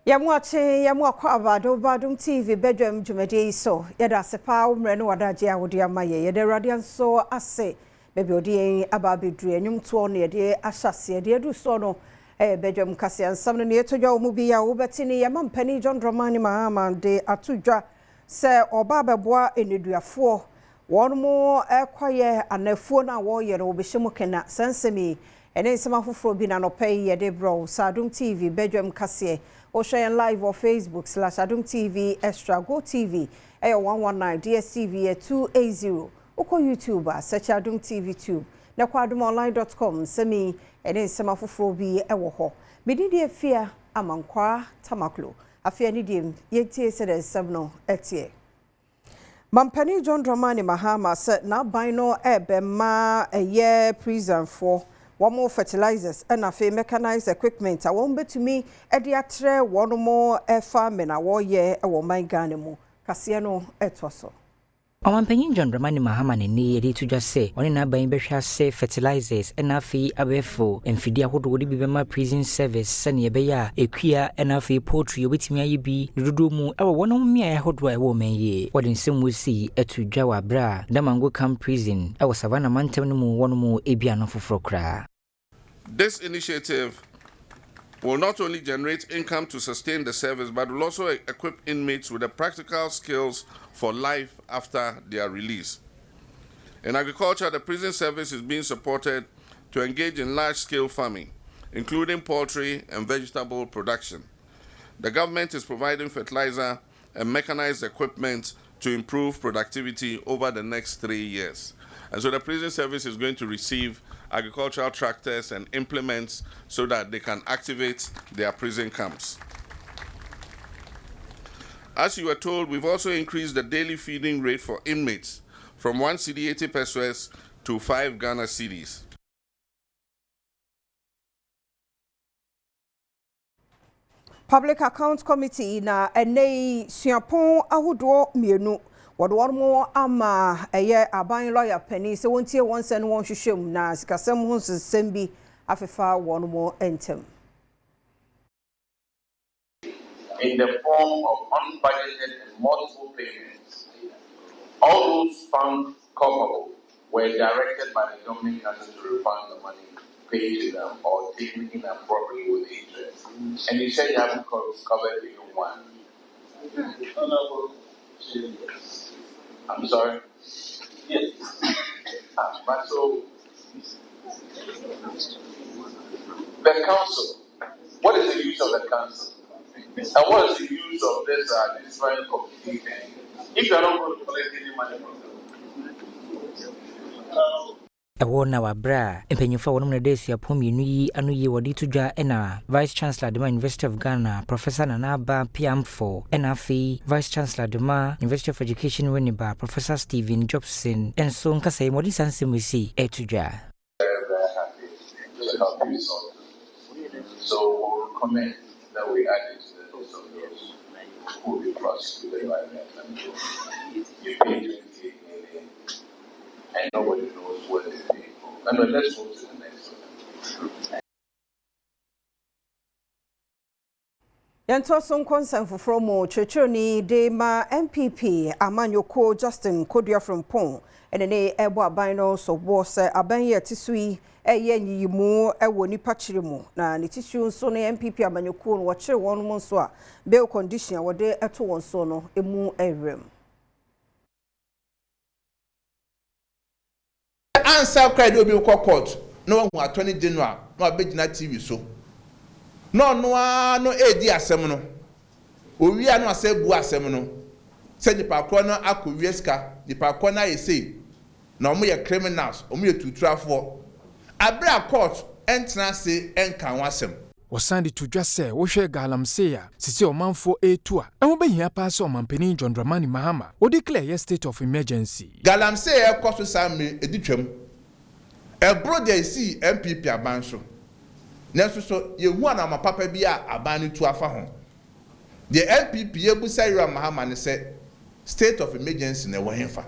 Yɛmo akye, yɛmo akɔ aba Adom TV badwam dwumadie yi so. Yɛda ase paa wo mmerɛ ne w'adagye a wode ama yɛ. Yɛda Awurade nso ase baabi ɔde yɛn aba abɛduru. Nnwomtoɔ no yɛde ahyɛ aseɛ deɛ ɛduru soɔ no ɛyɛ badwam kaseɛ nsɛm no ne yɛtɔ dwa wɔ mu bi a wobɛte ne yɛma mpanin John Dramani Mahama de ato dwa sɛ ɔba abɛboa nneduafoɔ wɔn mo ɛkɔyɛ anafuo no a wɔreyɛ no wɔbɛhyɛ mu kena. Saa nsɛm yi ɛne nsɛm afoforɔ bi na nɔpɛ yi yɛde brɛ wo sɛ Adom TV badwam kaseɛ. Wohwɛ yɛn live wɔ Facebook /Adom TV Extra, Go TV ɛyɛ 119, DSTV yɛ 280. Wokɔ YouTube a, search Adom TV Tube na kɔ adomonline.com, nsɛm yi ɛne nsɛm afoforɔ bi ɛwɔ hɔ. Mede deɛ fia Amankwaa Tamaklo. Afei ne deɛ yɛntie sɛ nsɛm no ɛteɛ. Mampanin John Dramani Mahama sɛ n'aban no ɛbɛma ɛyɛ prisonfoɔ wɔn fertilizers ɛna afei mechanized equipment a wɔn bɛtumi ɛde atrɛ wɔn mo farming a wɔreyɛ ɛwɔ ɔman Ghana mu. Kaseɛ no ɛtoa so. Ɔmanpanyin John Dramani Mahama n'ani yɛde to dwa sɛ ɔne n'aban bɛhwɛ ase fertilizers ɛna afei abɛɛfo mfidie ahodoɔ de bi bɛma Prison Service sɛnea ɛbɛyɛ a ekua ɛna afei poultry obɛtumi ayɛ bi ne dodoɔ mu ɛwɔ wɔn mmeaeɛ ahodoɔ a ɛwɔ ɔman yie. Wɔde nsɛm wɔ si ɛto dwa wɔ aberɛ a Damango Camp Prison ɛwɔ Savannah mantam no mu wɔn mu ebi ano foforɔ koraa. This initiative will not only generate income to sustain the service, but will also equip inmates with the practical skills for life after their release. In agriculture, the Prison Service is being supported to engage in large-scale farming, including poultry and vegetable production. The government is providing fertilizer and mechanized equipment to improve productivity over the next 3 years. And so the Prison Service is going to receive agricultural tractors and implements so that they can activate their prison camps. As you were told, we've also increased the daily feeding rate for inmates from 1 cedi 80 pesewas to 5 Ghana cedis. Public Account Committee na ɛnɛ yi suapɔn ahodoɔ mmienu wɔde wɔn mo ama ɛyɛ aban lɔya panin sɛ wɔntie wɔn nsɛm no wɔn hwehwɛ mu na sikasɛm ho nsɛm bi afefa wɔn mo ntɛm. In the form of unbudgeted and multiple payments. All those found culpable were directed by the governing council to refund the money paid to them or taken inappropriately with interest. And you said you haven't covered even one. I'm sorry? Yes. Ah, but so, the council, what is the use of the council? And what is the use of this disciplinary committee thing if you are not going to collect any money from them? Ɛwɔ na wabrɛ a mpanyinfoɔ a wɔnom na de asuapɔn mmienu yi ano yie wɔde to dwa ɛna Vice Chancellor de ma University of Ghana, Professor Nana Aba Piamfo, ɛna afei Vice Chancellor de ma University of Education Winneba, Professor Stephen Jobson nso nkasa yi wɔde saa nsɛm si ɛto dwa. Very, very happy to help you sort. So we'll recommend that we add it to the list of those who will be prosecuted by the attorney. You pay 28 million and nobody knows what they paid for. Anyway, let's move to the next one. Yɛntoa so nkɔ nsɛm foforɔ mu. Kyerɛkyerɛni de ma NPP amanyɔkuo, Justin Kodua Frimpong, ɛne ne ɛbɔ aban no soboɔ sɛ aban yi ɛte so yi ɛyɛ nyiyimu ɛwɔ nipa kyerɛ mu na ne titiri nso ne NPP amanyɔkuo no wɔkyerɛ wɔn mo nso a bail condition a wɔde ɛto wɔn so no emu ɛwerɛm. Ansa kora de obi kɔ court na wahu Attorney General na wabɛgyina TV so na ɔno ara no edi asɛm no owia no asɛ bu asɛm no sɛ nipa korɔ no akɔ wie sika, nipa korɔ no ayɛ sei na wɔn yɛ criminals, wɔn yɛ tuturafoɔ abere a court ɛntena ase ɛnka ho asɛm. Wɔsan de to dwa sɛ wohwɛ galamsey a sisi ɔmanfoɔ ɛretu a ɛho bɛhia paa sɛ Ɔmampanin John Dramani Mahama wɔdeclare yɛ state of emergency. Galamsey ɛkɔ so saa mmiri edi twam ɛboro deɛ esi NPP aban so, nanso so yehu anama papa bi a aban no tu afa ho. Deɛ NPP ebusa Yira Mahama ne sɛ state of emergency na ɛwɔ hefa?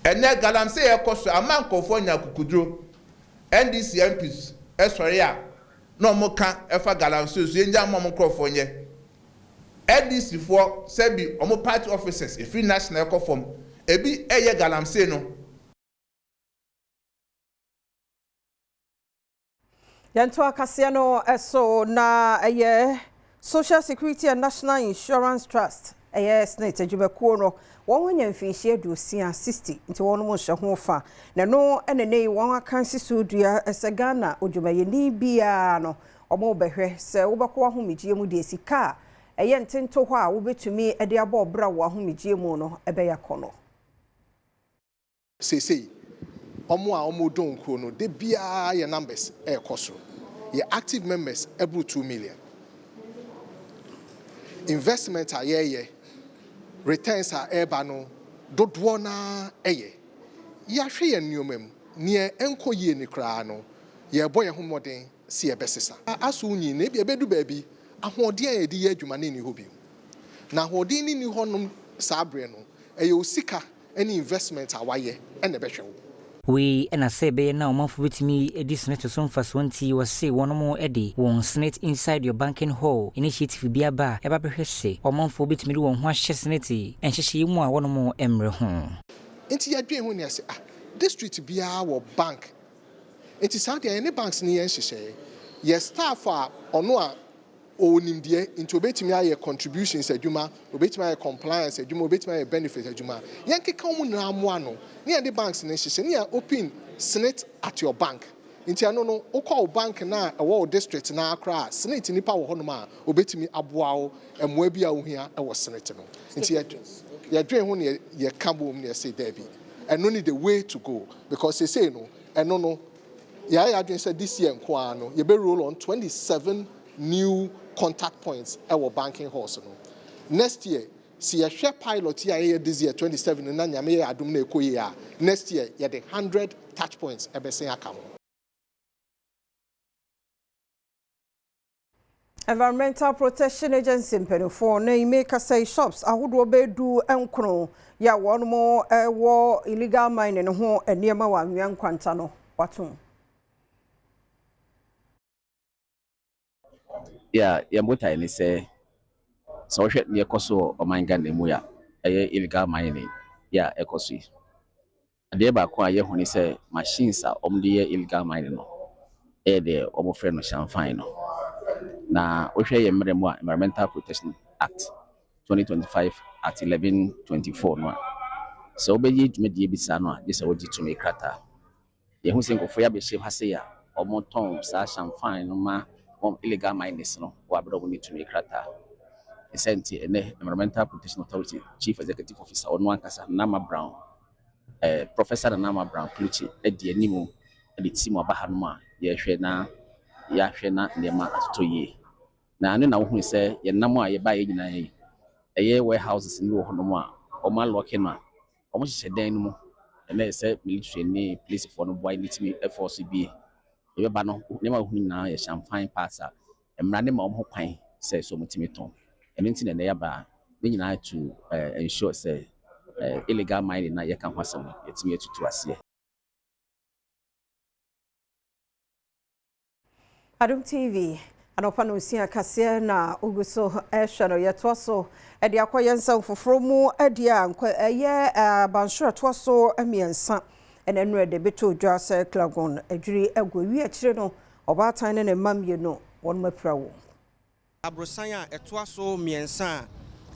Ɛnɛ galamsey ɛkɔ so ama nkɔfoɔ nya kukuduro. NDC MPs ɛsɔre a na wɔn ka ɛfa galamsey so, yɛn gya ama wɔn nkurɔfoɔ nyɛ. NDC foɔ sɛbi wɔn party officers efiri national ɛkɔ fam ebi ɛyɛ galamsey no. Yɛnto akaseɛ no so na ɛyɛ Social Security and National Insurance Trust, ɛyɛ SSNIT adwumakuo no, wɔn anya mfinhyia 60, 60, nti wɔn mo nhyɛ ho fa. Na no ɛna ne wɔn aka nsi so dua sɛ Ghana odwumayɛni biara no, wɔn bɛhwɛ sɛ wobɛkɔ ahomegye mu deɛ, sika a ɛyɛ ntento hɔ a wobɛtumi de abɔ ɔbra wɔ ahomegye mu no ɛbɛyɛ akɔnɔ. Seesei ɔmo a ɔmo dɔn kuro no de biara yɛ numbers ɛɛkɔ soro. Yɛ active members ɛboro 2 million. Investment a yɛreyɛ, returns a ɛreba no dodoɔ naa ɛyɛ. Yɛahwɛ yɛn nneɛma mu, nea ɛnkɔ yie ne koraa no, yɛrebɔ yɛn ho mmɔden si yɛbɛsesa aso nyi na ebi ɛbɛdu baabi, ahoɔden a yɛde yɛ adwuma no nni hɔ bio, na ahoɔden no nni hɔnom saa berɛ no, ɛyɛ osika ne investment a wayɛ ɛna ɛbɛhwɛ wo. Wei ɛna sɛ ɛbɛyɛ na ɔmanfo bɛtumi di SSNIT so mfasoɔ nti, wɔse wɔnom de wɔn SSNIT Inside Your Banking Hall initiative bi aba a ɛba bɛhwɛ sɛ ɔmanfoɔ bɛtumi de wɔn ho ahyɛ SSNIT nhyehyɛeɛ mu a wɔnom mmerɛ ho. Nti yɛdwen ho ne yɛsɛ, ah, district biara wɔ bank, nti saa deɛ yɛne banks ne yɛn nhyehyɛeɛ, yɛ staff a ɔno a ɔwɔ nimdeɛ nti obetumi ayɛ contributions adwuma, obetumi ayɛ compliance adwuma, obetumi ayɛ benefit adwuma, yɛn keka wɔn nyinaa mmoa no ne yɛde banks ne hyehyɛ ne yɛ open SSNIT at your bank. Nti ɛno no, wokɔ wo bank na ɛwɔ wo district na akora a, SSNIT nipa wɔ hɔnom a obetumi aboa wo mmoa bi a wohia ɛwɔ SSNIT no. Nti yɛdwen ho ne yɛka bom ne yɛsɛ daabi, ɛno ne the way to go, because sesei no, ɛno no yɛayɛ adwene sɛ this year nko ara no, yɛbɛ roll on 27 new contact points ɛwɔ banking halls no. Next year, si yɛhwɛ pilot yi a yɛyɛ this year 27 no na Nyame yɛ adom na ɛkɔ yie a, next year yɛde 100 touch points ɛbɛsen aka ho. Environmental Protection Agency mpanimfoɔ na ime kasa yi, shops ahodoɔ bɛyɛ 19 yɛ a wɔn mo wɔ illegal mining no ho nneɛma wɔ Anwea Nkwanta no watom. Yeah, yɛn botae ne sɛ sɛ wohwɛ neɛ ɛkɔ so wɔ ɔman Ghana mu a ɛyɛ illegal mining yɛ a ɛkɔ so yi, adeɛ baako a yɛhu ne sɛ machines a wɔde yɛ illegal mining no ɛyɛ deɛ wɔfrɛ no changfan no. Na wohwɛ yɛn mmerɛ mu a, Environmental Protection Act 2025 Act 1124 no a, sɛ wobɛyɛ dwumadie bi saa no a, gye sɛ wogye tumi krataa. Yɛhu sɛ nkurɔfoɔ yi abɛhyɛ ha sei a wɔtɔn saa changfan no ma wɔn illegal miners no wɔ abere a wɔn tumi krataa. Ɛsɛ nti ɛnɛ Environmental Protection Authority Chief Executive Officer, ɔno ankasa Nana Brown, Professor Nana Brown Klutse, adi anim de team aba hanom a yɛrehwɛ na yɛahwɛ na nneɛma atotɔ yie. Na ɛno na wohu sɛ yɛnam a yɛbaeɛ nyinaa yi, ɛyɛ warehouses bi wɔ hɔnom a wɔn alock no a wɔhyehyɛ dan no mu. Ɛnna yɛ sɛ military ne polisifoɔ no boa ne tumi ɛfɔ so bie. Yɛbɛba no, nneɛma a wohu nyinaa yɛ changfan parts a mmara ne ma wɔn ho kwan sɛ wɔtumi tɔn. Ɛno nti na ɛnɛ yɛaba a ne nyinaa to ensure sɛ illegal mining na yɛka ho asɛm no, yɛtumi atutu aseɛ. Adom TV anɔpa no nsia kaseɛ na ogu so ɛhwɛ no. Yɛtoa so ɛde akɔ yɛn nsɛm foforɔ mu ɛde a nkɔ ɛyɛ abansoro ɛtoa so mmiɛnsa ɛna nnura de bɛtɔ dwa sɛ Klagon adwiri agu awi akyire no, ɔbaatan ne ne mma mmienu wɔn apira wɔn. Aborosan a ɛtoa so mmiɛnsa a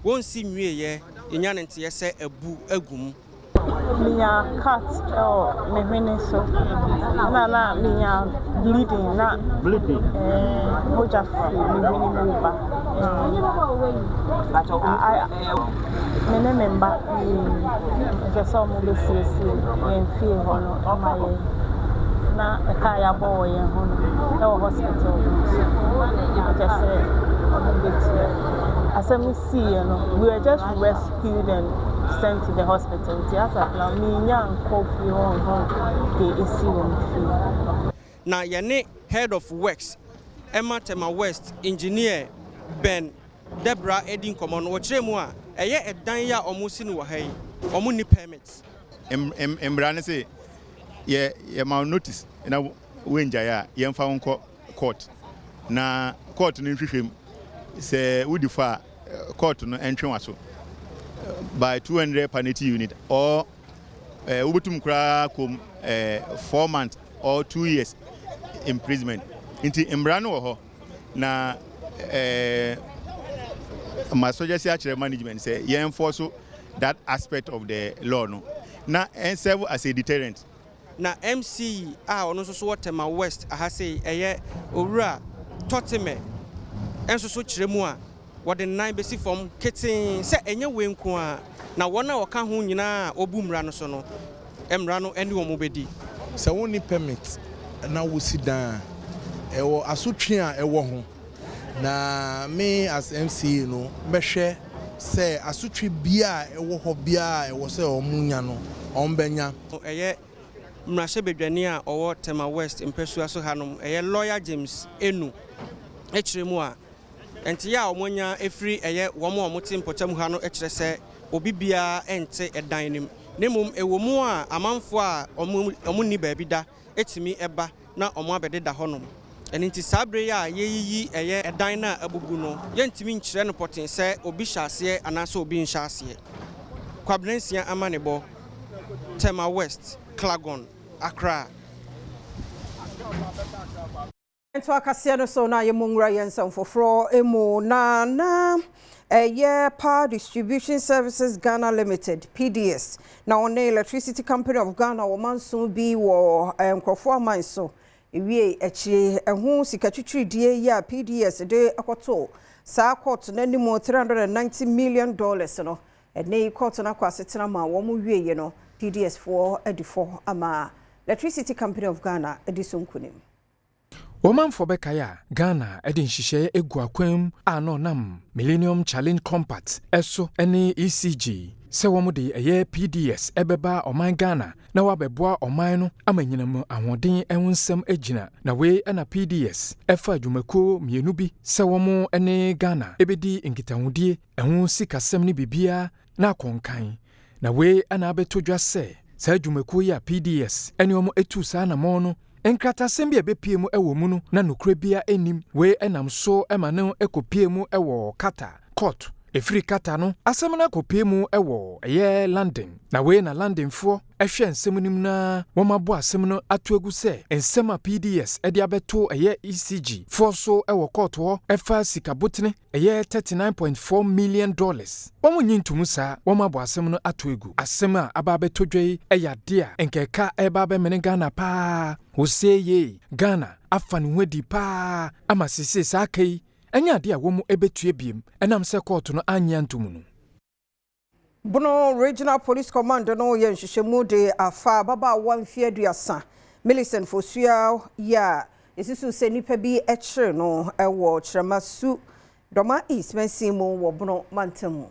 wɔnsi nwieɛ, yɛnya ne nteɛ sɛ abu agu mu. Minya cut ɛwɔ me hwene so na minya bleeding na bleeding. Mogya firi me hwene mu ba. Me ne me mba mmienu ɛsɛ sɛ ɔmo bɛsiesie yɛn fie hɔ no ɔma yɛn na ɛka a yɛabɔ wɔ yɛn ho no ɛwɔ hospital no nso ɛkyɛ sɛ ɔmo bɛtua. Asɛm no siiɛ no, we were just rescued and sent to the hospital, nti as at now menya nkɔ fie hɔ nho deɛ esi wɔ me fie. Na yɛne Head of Works ɛma Tema West, Engineer Ben Debra, edi nkɔmmɔ no, wɔkyerɛ mu a ɛyɛ ɛdan yi a wɔn si no wɔ ha yi, wɔn ni permit. Mmara ne sɛ yɛ yɛma notice na wengyae a, yɛmfa wo nkɔ court na court no nhwehwɛ mu sɛ wodi fɔ a. court no ntwe w'aso by 200 penalty unit or wobɛtum koraa kɔm 4 months or 2 years imprisonment. Nti mmara no wɔ hɔ na ma suggest akyerɛ management sɛ yɛn enforce that aspect of the law no na ɛn serve as a deterrent. Na MCE a ɔno nso so wɔ Tema West aha sei, ɛyɛ Owura Tɔteme, nso so kyerɛ mu a wɔde nan bɛsi fam ketee sɛ ɛnyɛ wei nko a, na wɔn a wɔka ho nyinaa a wɔbu mmara no so no, mmara no ne wɔn bɛdi. Sɛ wonni permit na wosi dan a, ɛwɔ asotwe a ɛwɔ ho, na me as MCE no bɛhwɛ sɛ asotwe bia a ɛwɔ hɔ biara a ɛwɔ sɛ ɔmo nya no, ɔmo bɛnya. Ɛyɛ mmarahyɛbadwani a ɔwɔ Tema West mpasua so hanom, ɛyɛ Lawyer James Enu, akyerɛ mu a nteɛ a wɔanya ɛfiri ɛyɛ wɔn a wɔte mpɔtam ha no kyerɛ sɛ obi biara nte ɛdan no mu, na mmom ɛwɔ mu a amanfoɔ a wɔn nni baabi da ɛtumi ɛba na wɔn abɛdeda hɔnom. Ɛno nti saa bere yi a yɛyiyi ɛyɛ ɛdan no a abubu no, yɛntumi nkyerɛ no pɔten sɛ obi hyɛ aseɛ anaasɛ obi nhyɛ aseɛ. Kwabena Nsia Amanebɔ, Tema West, Clagon, Accra. Nto akaseɛ no so na yɛmu nwura yɛn nsɛm foforɔ mu. Na ɛyɛ Power Distribution Services Ghana Limited, PDS, na ɔne Electricity Company of Ghana wɔ manso bi wɔ nkurɔfoɔ aman so ewie akyire ɛho sika twitwiridie yi a PDS de akɔto saa court n'anim, $390 million no, ɛne court no akɔ asetena ma wɔn wie no, PDS foɔ adi fɔ ama Electricity Company of Ghana adi so nkunim. Wɔmanfoɔ bɛkae a, Ghana de nhyehyɛeɛ egu akwan mu a na ɔnam Millennium Challenge Compact ɛso ne ECG sɛ wɔn de ɛyɛ PDS ɛbɛba ɔman Ghana na wɔabɛboa ɔman no ama nyinam ahoɔden ho nsɛm agyina. Na wei ɛna PDS ɛfa adwumakuo mmienu bi sɛ wɔn ne Ghana ɛbɛdi nkitahodie ɛho sikasɛm ne biribiara na akɔnkan. Na wei ɛna abɛtɔ dwa sɛ saa adwumakuo yi a PDS ɛne wɔn etu saa anammɔn no, nkratasɛm bi a ɛbɛpie mu wɔ mu no na nokorɛ bia anim. Wei ɛnam so ma no kɔpie mu wɔ Qatar court. Ɛfiri Qatar no, asɛm no akɔpie mu wɔ ɛyɛ London. Na wei na Londonfoɔ ɛhwɛ nsɛm no mu na wɔn abɔ asɛm no ato agu sɛ nsɛm a PDS ɛde abɛto ɛyɛ ECG foɔ so ɛwɔ court hɔ ɛfa sikabotene ɛyɛ $39.4 million, wɔn nyi ntomu saa. Wɔn abɔ asɛm no ato agu. Asɛm a aba abɛtɔ dwa yi ɛyɛ adeɛ a nkɛka ɛba abɛmene Ghana paa. Wɔsie yie, Ghana afa ne ho adi paa ama sese saa aka yi ɛnyɛ adeɛ a wɔn ɛbɛtue biem, ɛnam sɛ kɔɔto no anyɛ ntomu no. Bono Regional Police Command no yɛ nhwehwɛmu de afa ababaawa mfeɛ 30 Millicent Fosua yi a ɛsusu sɛ nnipa bi kyere no wɔ Kyerɛmasu, Dɔma East mansin mu wɔ Bono mantam mu.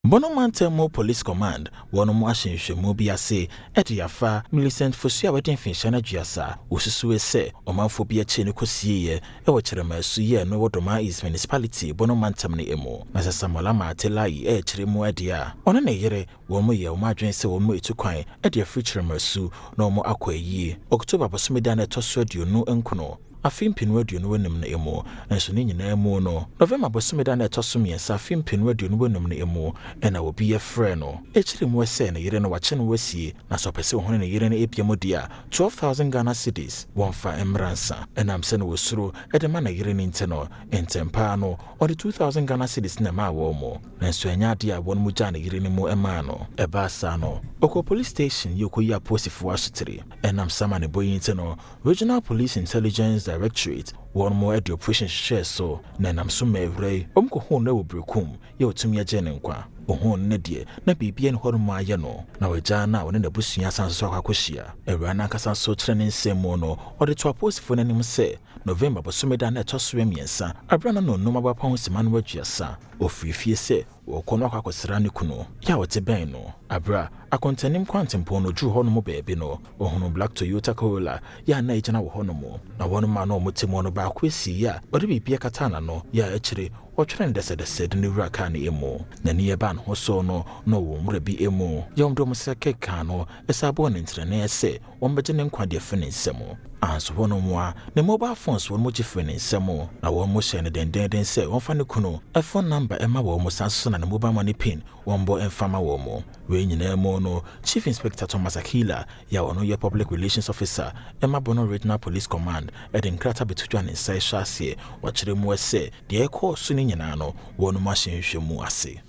Bono Mantam mu Police Command wɔn mu ahyɛ nhwehwɛmu bi ase de afa Millicent Fosu a wɔde mfinhyia no 30, wɔsusue sɛ ɔmanfoɔ bi akyi no kɔsieeɛ ɛwɔ Kyerɛmasu yɛ no wɔ Dɔma East Municipality, Bono Mantam no mu. Na sɛ Samuel Amaate Lai ɛrekyerɛ mu adeɛ a, ɔne ne yere wɔn mu yɛ wɔn adwene sɛ wɔn mu etu kwan de afiri Kyerɛmasu na wɔn akɔ ayie October bosome da no ɛtɔ so 29, afe 2025 no mu. Nso ne nyinaa mu no, November bosome da no ɛtɔ so 3, afe 2025 no mu, ɛna obi yɛfrɛ no ɛkyerɛ mu sɛ ne yere no wakye no wasie, na sɛ ɔpɛ sɛ ɔhunu ne yere no ebia mu di a, 12,000 Ghana cedis wɔmfa mmra nsa. Ɛnam sɛ no wɔsuro ɛde ma ne yere no nti no, ntɛm paa no ɔde 2000 Ghana cedis na ɛmaa wɔn mu. Nanso ɛnyɛ adeɛ a wɔn mu gyaa ne yere no mu ɛmaa no. Ɛbaa saa no, ɔkɔ police station yi ɔkɔyi apolisifoɔ asotire. Ɛnam sama ne bɔ yi nti no, Regional Police Intelligence Directorate wɔn mo de operation hyehyɛɛ so, na ɛnam so ma awura yi wɔn kɔhuu no wɔ Berekum yɛ ɔtumi agye ne nkwa. Ohun no deɛ, na biribiara ne hɔnom ayɛ no, na wagyaa no a ɔne n'abusua asan so akɔ akɔhyia. Awura no ankasa nso kyerɛ ne nsɛm mu no, ɔde to apolisifoɔ no anim sɛ November bosome da na ɛtɔ so 3, abere no nonum abapa ho sima no 30, ɔfiri fie sɛ wɔkɔ no akɔ akɔsra ne kunu yɛ a ɔte bɛn no. Abere a akɔntanim kwantempɔn no duru hɔnom baabi no, ɔhunu black Toyota Corolla yɛ a na ɛgyina wɔ hɔnom, na wɔn ma no a wɔte mu no baako esi yɛ a ɔde biribi akata n'ano yɛ a akyire wɔtwere no dɛsɛdɛsɛ de no wura kaa no emu. N'ani ɛbaa ne ho so no, na ɔwɔ nwura bi emu yɛ wɔn de wɔn sɛ kɛkaa no ɛsa bɔɔ ne ntenenee sɛ wɔbɛgye ne nkwa de afiri ne nsam. Anso hɔnom a, ne mobile phones wɔn gye firi ne nsam, na wɔn hyɛ no dendenden sɛ wɔmfa ne kunu phone number ɛma wɔn, san so na ne mobile money pin wɔn bɔ mfa ma wɔn. Wei nyinaa mu no, Chief Inspector Thomas Akila yɛ a ɔno yɛ Public Relations Officer ɛma Bono Regional Police Command ɛde nkrataa bɛto dwa ne nsa ɛhyɛ aseɛ wɔkyerɛ mu sɛ deɛ ɛkɔɔ so no nyinaa no, wɔn ahyɛ nhwehwɛmu ase.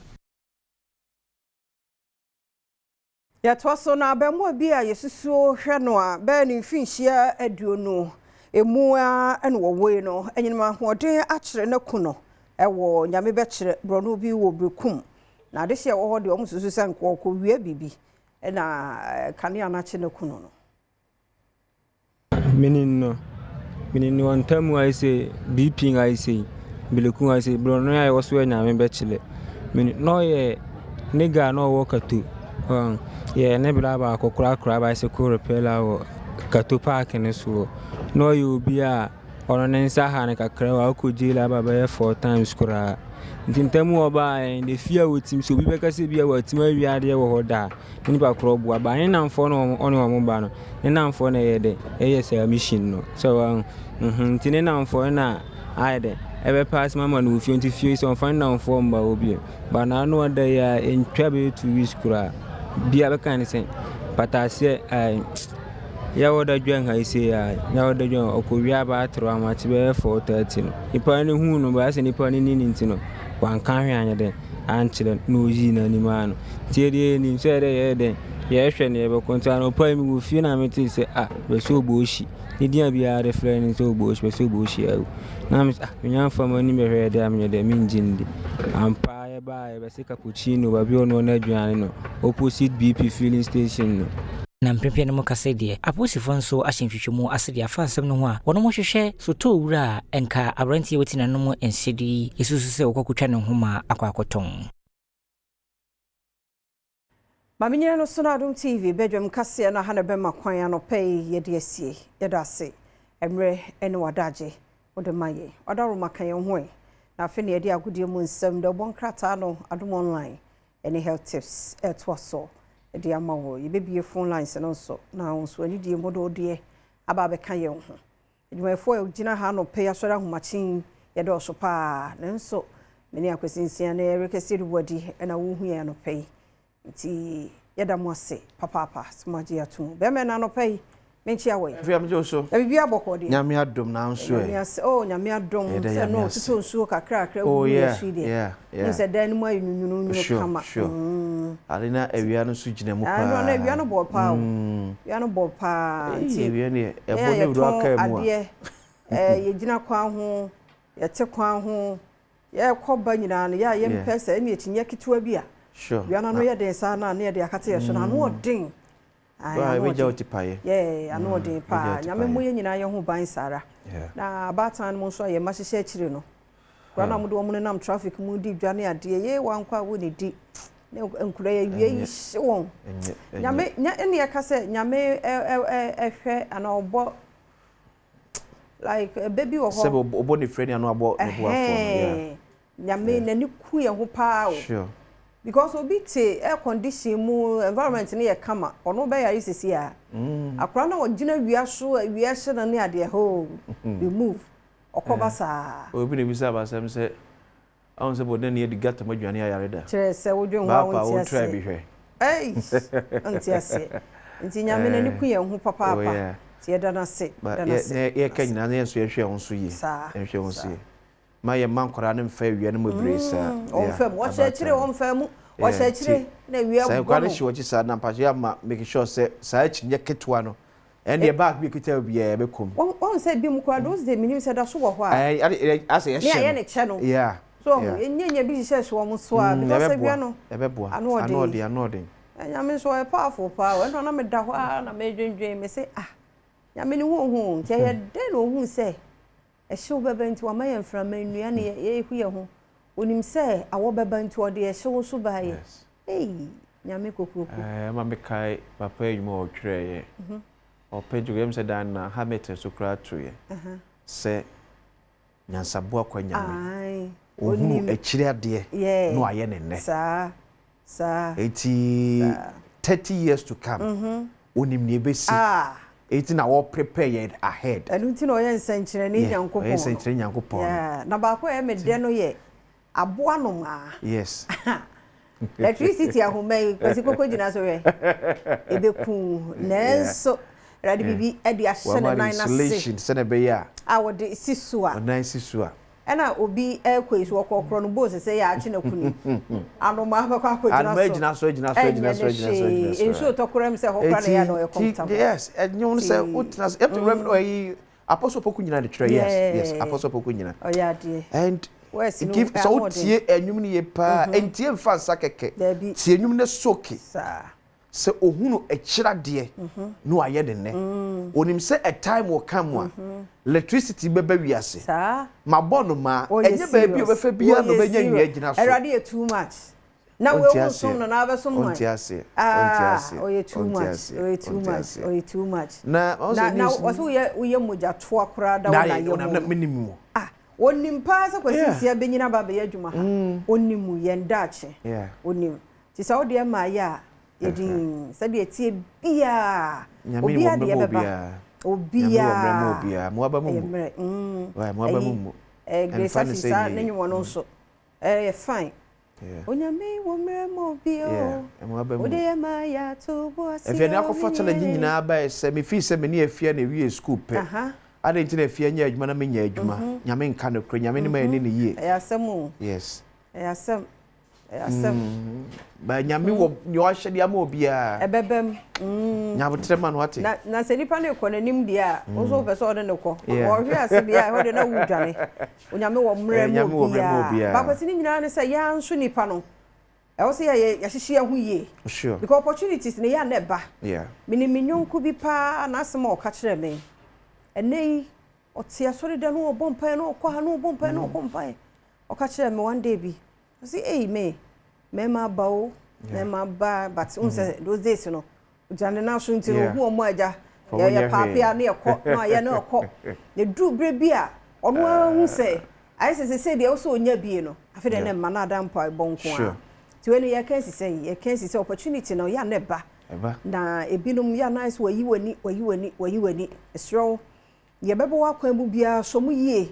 Yɛtoa so na abɛmoa bi a yɛsusuo hwɛ no a bɛyɛ ne mfinhyia 20 emu a ɛna wɔwɔ yi no, anyinam ahoɔden akyerɛ no ku no ɛwɔ Nyame bɛkyerɛ borɔno bi wɔ Berekum. Na adehyɛ ɛwɔ hɔ deɛ, ɔmo susu sɛ nkɔkɔ wie biribi ɛna kanea no akye no ku no. Menim no, menim no wɔ ntamu ayɛ sɛ BP ayɛ sɛ Berekum ayɛ sɛ borɔno a ɛwɔ so yɛ Nyame bɛkyerɛ. Menim na ɔyɛ nigga na ɔwɔ Kato. Yɛ ne bra baako korakora bicycle repair wɔ Kato park no so. Na ɔyɛ obi a ɔno ne nsa ha no kakra, wakɔ jail aba bɛyɛ four times koraa. Nti ntamu ɔbaa ne fie a wɔtim sɛ obi bɛka sɛ bi a wɔatim awie adeɛ wɔ hɔ da a, nipa korɔ boa ba ne namfoɔ no, ɔne wɔn ba no, ne namfoɔ no ɛyɛ dɛ ɛyɛ saa mission no sɛ wɔn nti ne namfoɔ na ayɛ dɛ ɛbɛpa asɛm ama no wɔ fie. Nti fie sɛ ɔmfa ne namfoɔ mba hɔ bio ba na ano ɔda yi a ntwa bɛyɛ 2 weeks koraa bia bɛka ne sɛ pataseɛ ɛɛ yɛwɔ da dwan ha yi sei a yɛwɔ da dwan ɔkɔ wia abaatere amakye bɛyɛ 4:30 no, nipa no hu no bɛyɛ sɛ nipa no ni ne nti no wanka hwee anyɛ dɛ ankyerɛ na oyii n'anim ano. Nti yɛde yɛnim sɛ yɛdɛ yɛyɛ dɛ yɛhwɛ ne yɛbɛkɔ. Nti anɔpa yi mewɔ fie na metee sɛ ah, bɛsɛ ɔbɔ ohyi ne din a biara de frɛ no sɛ ɔbɔ ohyi, bɛsɛ ɔbɔ ohyi awu. Na me ah, menya mfa m'anim bɛhwɛ yɛ dɛ a menyɛ dɛ mengye ndi ampa. Yɛbaa yɛbɛsɛ cappuccino baabi a ɔno ɔno aduane no opposite BP filling station no. Na mprempren no mu kasa deɛ, apolisifoɔ nso ahyɛ nhwehwɛmu ase de afa nsɛm no ho a wɔn hwehwɛ sotɔɔ wura a ɛnka aberanteɛ a wɔti n'anom nsɛdo yi esusu sɛ wɔkɔkɔtwa ne nhoma akɔ akɔtɔn. Maame nyina no so no, Adom TV badwam kaseɛ no aha na bɛma kwan anɔpɛ yi yɛde asie. Yɛda ase mmerɛ ne wadagye wode ma yɛ ɔdaroma ka yɛn ho ɛ. Na afei ne yɛde agodie mu nsɛm de ɔbɔ nkrataa no, Adom Online ne health tips ɛtoa so de ama wɔ. Yɛbɛbie phone lines no nso na wo nso anidie mu de wodeɛ aba abɛka yɛn ho. Adwumayɛfoɔ a gyina ha anɔpɛ yi asɔre ahomakyen, yɛdɔɔso paa, nanso mene Akwasi Nsia ne Ɛrekɛsi Rubuadi ɛna wohu yɛn anɔpɛ yi. Nti yɛda mo ase papaapa sɛ mo agye ato mu. Bɛrima no, anɔpɛ yi menkyia wɔ yi. Afei amegye wo so. Na biribi abɔkɔ deɛ? Nyame adom na nso ɛ. Nyame ase, oh, Nyame adom. Yɛda sɛ Nyame no ase. totɔ nsuo kakra kakra Oh gu yeah, yɛ so yi deɛ yeah. Wohu sɛ dan no mu ayɛ nwunwunu kama. Sure. Ade na awia no nso gyina mu Ah, paa. no na awia no bɔ paa o. Awia no bɔ paa. Ei, Nti awia no yɛ yɛn ɛbɔ a ne wura yɛtɔn kaa mu a. adeɛ, yɛgyina kwan ho, yɛte kwan ho, yɛkɔ ba nyinaa no, yɛ a yɛmpɛ sɛ ɛne akyinnye ketewa bi a wia no ano yɛ den saa na ne yɛde akate yɛ so no ano ɔden. Ae, Wa ano ebɛgya wo ɔden. ti paeɛ. Yɛ ano ɔden Ebɛgya paa. wo ti Nyame mmɔ paeɛ. yɛn nyinaa yɛn ho ban saa ara. Na abaatan no mu nso a yɛn mma hyehyɛ akyire no kura na mode wɔn nenam traffic mu di dwa ne adeɛ yee wankɔ a wɔnnidi ne nkura yɛ wie yi hye wɔn. Ɛnyɛ, ɛnyɛ. Nyame nya ɛne ɛka sɛ Nyame ɛ ɛ ɛ ɛhwɛ anaa ɔbɔ like ɛbɛ bi wɔ hɔ. Sɛ ɔbɔ ne frɛ ni ano abɔ ne boafoɔ no. Yeah. Ɛhɛn. Nyame n'ani ku yɛn ho paa o. Because obi te air condition mu, environment no yɛ kama, ɔno bɛyare sisi a. Akora na ɔgyina wia so, awia hyɛ no ne adeɛ hoo, remove. Ɔkɔba saa. Obi na ebisa abasɛm sɛ ɔn sɛ bɔdɛ ne yɛde gata mu aduane ayare da. Kyerɛ sɛ wodwen ho a Baapa wonte wo try aseɛ. bi hwɛ. Ei, wonte aseɛ. Nti Nyame n'ani ku yɛn ho Oh papaapa. Nti yɛda no ase, Ba yɛda no yɛ ase. yɛ yɛka nyinaa na yɛn nso yɛhwɛ yɛn ho so yie. Saa. Yɛhwɛ yɛn ho so yie. Ma yɛ mma nkwadaa no mfa awia no mu bebree saa. Ɔmfa mu, ɔhyɛ akyire, ɔmfa mu, ɔhyɛ akyire na awia Sɛ bɔ nkwadaa no no. hyɛ wɔkyi saa na mpakyɛ yɛ ama make sure sɛ saa akyinnye ketewa no ɛndeɛ bag bi ekita obiara ɛbɛkɔ mu. Wɔn sɛ bi mu koraa those days, minim sɛ da so wɔ hɔ a. Ɛɛ ade ɛ asɛ Ne yɛhyɛ ayɛ no. ne kyɛ no. So enye nye bi hyehyɛ so wɔn so a because awia no. Ɛbɛboa. Ano ɔden. Ano ɔden, ano ɔden. Nyame nso ɔyɛ powerful paa o. Ɛno na meda hɔ a na medwendwen me se, ah, Nyame ne ho ohu nti ɛyɛ dɛn na ohun sɛ ɛhyew bɛba nti wama yɛn mframa nnua ne yɛhu yɛn ho. Onim sɛ awɔ bɛba nti ɔde ɛhyew nso baayɛ. Ei, Nyame kokuroko. Ɛɛ ma mekae papa adwuma a ɔtwerɛeɛ. Ɔpɛ dwogo yɛm sɛ dan na Hamilton so koraa toeɛ. Sɛ nyansaboa kwa Nyame. Ohunu Onim. akyire adeɛ na wayɛ ne nnɛ. Saa saa. Eti 30 years to come. Onim nea ebesi. Ah. Enti na wɔ prepare yɛn ahead. Ɛno nti na ɔyɛ nsɛnkyerɛnne Nyankopɔn no. Ɔyɛ nsɛnkyerɛnne Nyankopɔn no. Yeah. Na baako a ɛyɛ me dɛ no yɛ aboa nomaa. Yes. Electricity ahoma yi, Kwasi koko gyina so hwɛ. Ebeku wo. Nanso, Awurade biribi de ahyɛ ne nan ase. Wama no insulation sɛnea ɛbɛyɛ a. A wɔde si so a. Ɔnan si so a. Ɛna obi ɛkɔ yi so ɔkɔkorɔ no bose sɛ yɛ akye na kuni. Anomaa bɛkɔ akɔgyina so. Anomaa gyina so gyina so gyina so gyina so gyina so. Nsuo tɔ koraa mu sɛ ɛhɔ koraa na ɛyɛ na ɔyɛ comfortable. Yes, ɛnyɛ wɔn sɛ wotena so. Ɛpɛ Reverend ɔyi Apostle Poku nyina de twerɛ yes yes Apostle Poku nyina. Ɔyɛ adeɛ. And give sɛ wotie ɛnwom no yie paa ntie nfa nsa kɛkɛ tie ɛnwom no soke. Sɛ ohunu akyiri adeɛ na wayɛ ne nnɛ. Onim sɛ a time will come a electricity bɛba wiase. Mabɔ no maa ɛnyɛ baabi a ɔbɛfa biara na ɔbɛnya nnua agyina so. Awurade yɛ too much. Na Ɔnte wei aseɛ. wonsom no na wabɛsom hwan? Ɔnte aseɛ. Ɔnte Ah, aseɛ. ɔyɛ too Ɔnte much. aseɛ. Ɔyɛ too Ɔnte much. aseɛ. Ɔyɛ too much. Na ɔn Na sɛ na news ɔsɛ woyɛ woyɛ mogyatoa koraa da Na wo na ayɛ yɛ na mu. menim mu. Ah, onim paa sɛ Kwasi Yeah. Nsia bɛnyini aba abɛyɛ adwuma ha. Onim yɛn daakye. Yeah. Onim. Nti sɛ wo deɛ ma yɛ a, yɛ dinn. Sɛdeɛ ɛteɛ biara, Nyame wɔ obiara mmerɛ deɛ ma bɛba. obiara. Nyame wɔ mmerɛ ma Obiara. obiara. Mo aba mu Ɛyɛ mmu. mmerɛ. Mm. Wai, mo aba mu Ɛyi, mmu. eh, Grace Ɛmfa ne Ashi sɛ saa nyɛ ne yie. nnwom no nso, ɛyɛ fine. Yeah. Onyame wɔ mmerɛ ma obiara Yeah, o. mo aba mu Wode mmu. yɛ ma yɛ ato bo ase Afei ne o, akɔfa challenge me nyinaa bae sɛ mefii sɛ me ne Afia na ɛwiee school pɛ. Aha. Adɛn nti na Afia nyɛ adwuma na menyɛ adwuma? Nyame nka nokorɛ, Nyame ne ma yɛne no yie. Ɛyɛ asɛm o. Yes. Ɛyɛ asɛm. Ɛyɛ asɛm. Ba Nyame wɔ nea ɔahyɛ de ama obiara. Ɛbɛbam. Mm. Nyabotrɛ ma no ate. Na na sɛ nipa no rekɔ n'anim deɛ a, wo nso wopɛ sɛ ɔde no kɔ. Yeah. Ɔhwe ase deɛ a, ɛhɔ deɛ na wodwane. Onyame wɔ mmerɛ Eh, ma Nyame wɔ mmerɛ ma obiara. obiara. Bakwasi ne nyinaa ne sɛ yɛn nso nipa no, ɛwɔ sɛ yɛyɛ yɛhyehyɛ yɛn ho yie. Sure. Because opportunities no yɛ a na ɛba. Yeah. Menim me nyɔnko bi paa n'asɛm a ɔka kyerɛɛ me. Ɛnnɛ yi, ɔte asɔredan na ɔrebɔ mpaeɛ na ɔkɔ ha na ɔrebɔ mpaeɛ na ɔrebɔ mpaeɛ. Ɔka kyerɛɛ me one day bi, ɔse ei me, mmarima aba o, mmarima aba but wohu sɛ those days no, ogyina ne nan so nti no ohu wɔn a agya, yɛ paape a na yɛkɔ na ayɛ na ɔkɔ. Na ɛduru berɛ bi a, ɔno ara hu sɛ ayɛ sɛ seesei deɛ ɛwɔ sɛ ɔnya bie no, afei deɛ na mma no ada mpaebɔ nko ara. Nti wei no yɛka asi sɛn? Yɛka asi sɛ opportunity no yɛ a na ɛba. Na ebinom yɛ a na ayɛ sɛ wɔayi w'ani, wɔayi w'ani, wɔayi w'ani. Mesrɛ wo, Deɛ ɛbɛba w'akwan mu biara, sɔ mu yie,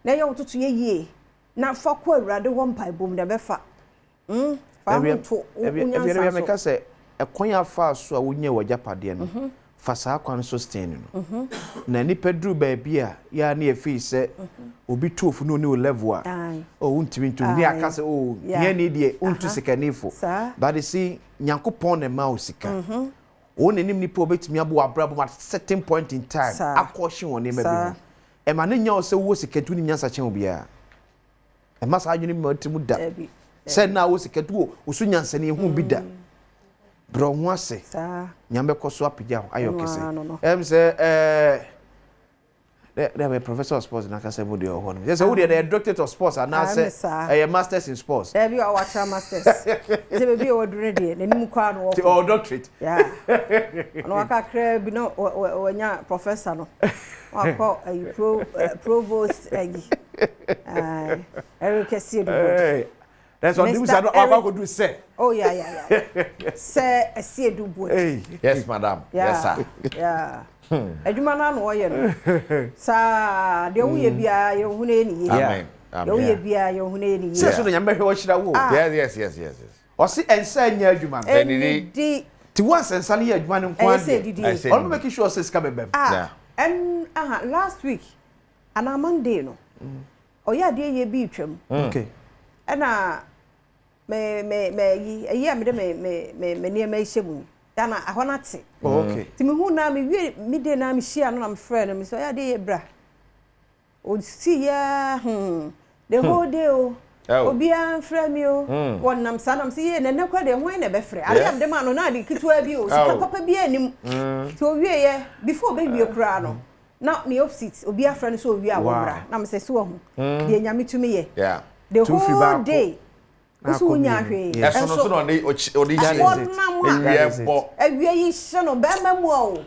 na yɛ wo ntotoeɛ yie, na fa kɔ Awurade hɔ mpaebɔ mu, na ɛbɛfa. Mm, fa wo ho to wo nyansa so. Meka sɛ, ɛkwan a faa so a wonyaa w'agyapadeɛ no, mhm. fa saa kwan so sustain no. Mhm. Na nipa duru baabi a, yɛ a ne yɛfii sɛ mhm. obi tu ofu ne ɔne wo level a, oh, wontumi ntu. Ne aka sɛ, oh, hiani deɛ, wontu sikanifo. But you see, Nyankopɔn na ɛma wo sika. Wo na nim nipa a obetumi abɔ w'abrabɔ mu at certain point in time akɔhye wɔn nneɛma bi ho. Ɛma no nyɛ wo sɛ wowɔ sika nti wonim nyansa kyɛn obiara. Ɛma saa adwene ma ti mu da. Sɛ na wowɔ sika nti wo so nyansani ehu bi da. Brɛ wo ho ase. Nyame bɛkɔ so apagya wo ayɛ ɔkɛse. Ɛm sɛ ɛɛ Dɛ dɛ bɛ professor of sports n'akasa mu deɛ ɔwɔ hɔ no. Sɛ sɛ wo deɛ ɛyɛ doctorate of sports anaasɛ ɛyɛ masters in sports. Daabi a watra masters. Sɛ baabi a waduru no deɛ n'anim kɔ a na ɔkɔ. Ɔwɔ doctorate. Yeah. Ɔno wakakra bi na wanya professor no. Wakɔ ayi pro provost ayi. Eric Asiedu. That's what Mr. Eric akɔdu sɛ. Oh yeah yeah yeah. Sɛ Asiedu Boadi. Yes madam. Yeah. Yes sir. Yeah. Adwuma no ano ɔyɛ no. Saa deɛ woyɛ biara yɛ ohun yɛ ne yie. Amen. Deɛ woyɛ biara yɛ ohun yɛ ne yie. Sɛ so na Nyame bɛhwɛ ɔhyira wo. Yes yes yes yes. Ɔse ɛnsa nyɛ adwuma no. Ɛnidi. Ti once nsa no yɛ adwuma no nko ara deɛ. Ɔno make sure sɛ sika bɛbɛm. Ah, ɛn aha last week anaa Monday no. Ɔyɛ adeɛ yie bi retwam. Okay. Ɛna me me me ayi ayi a mede me me me me nneɛma yi hyɛ mu yi. Yana ɛhɔ no ate. Oh, okay. Nti mehu na mewie me de na mehyia no na mefrɛ no mesɛ ɔyɛ adeɛ yie bra. Ɔsi yɛ hmm the whole day o. Oh. Obiara mfrɛ mi o. Wɔnam saa nam sɛ yie na ɛnɛ kora deɛ hwan na ɛbɛfrɛ. Adeɛ a mede maa no na ade ketewa bi o. Sika papa bi anim. Nti ɔwieɛ before ɔbɛwie koraa no na ne opposite obi afrɛ no sɛ owie a wɔmmra na mesɛ so wahu deɛ Nyame tumi yɛ the whole day wo so wonya hwee ɛso no so na ɔde ɔde hyɛ wɔnam awia bɔ awia yi hyɛ no bɛrima mu a o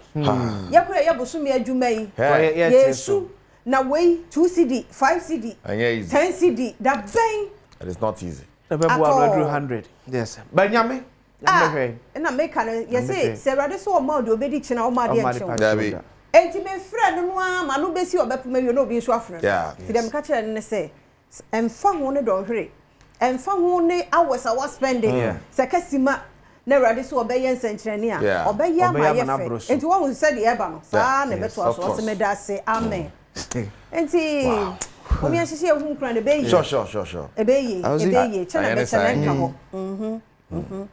yɛkora yɛ bosome adwuma yi yɛsu na wei 2 cedi 5 cedi 10 cedi da bɛn it is not easy ɛbɛboa no aduru 100 yes but Nyame. Ah, ɛna meka no yɛse sɛ Awurade sɛ ɔma wo deɛ ɔbɛdi kyena ɔma adeɛ nkye wo. Dabi. Enti mefrɛ no no ara ma no bɛsi ɔbɛpem awie na obi nso afrɛ no. Nti deɛ meka kyerɛ no ne sɛ ɛmfa ho ne dɔnhwere, ɛmfa ho ne hours a woaspɛnde, sɛ ka sima na Awurade sɛ ɔbɛyɛ nsɛnkyerɛnne a, ɔbɛyɛ ama ayɛ fɛ. Enti woahu sɛ deɛ ɛreba no, saa ara na ɛbɛtoa so. Ɔse meda ase, amen. Enti mom yɛnhyehyɛ yɛn ho nkuran, ɛbɛyɛ yie. Ɛbɛyɛ yie, ɛbɛyɛ yie. Kyɛ na ɛbɛkyɛ na ɛnka hɔ.